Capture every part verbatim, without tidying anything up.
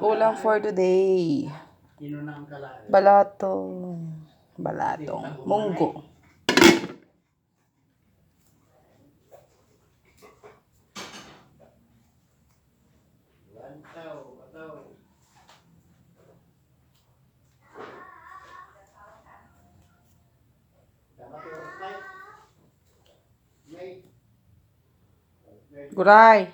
Ulam for today. Balatong. Balatong. Munggo. Guray.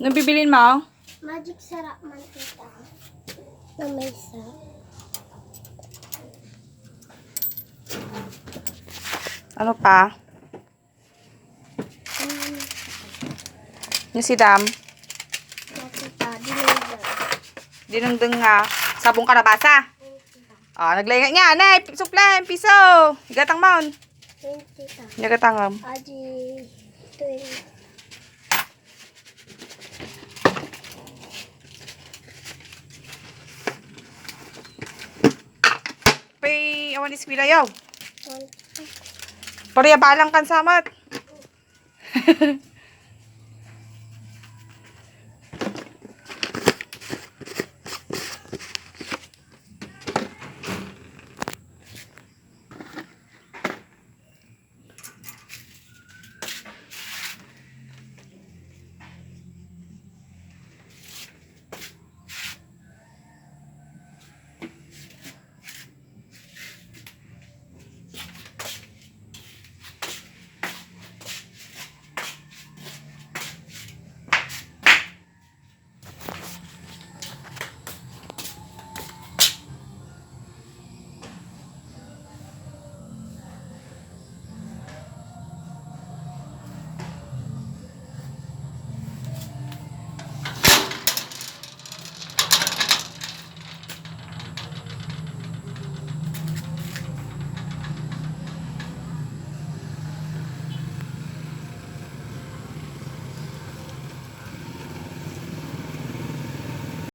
Anong bibilin mo? Magic Sarap Mantika. Na may isa. Ano pa? Um, Yung si Dam. Makita, dinengdeng. Dinengdeng nga. Sabong kalabasa. Ah, naglaingat nga. Nay, suplem, piso. Igatang maon. Twenty ta. Igatang, um. Aji, twenty. Pay, awan eskwela yaw. Twenty. Pariya balang kan samat.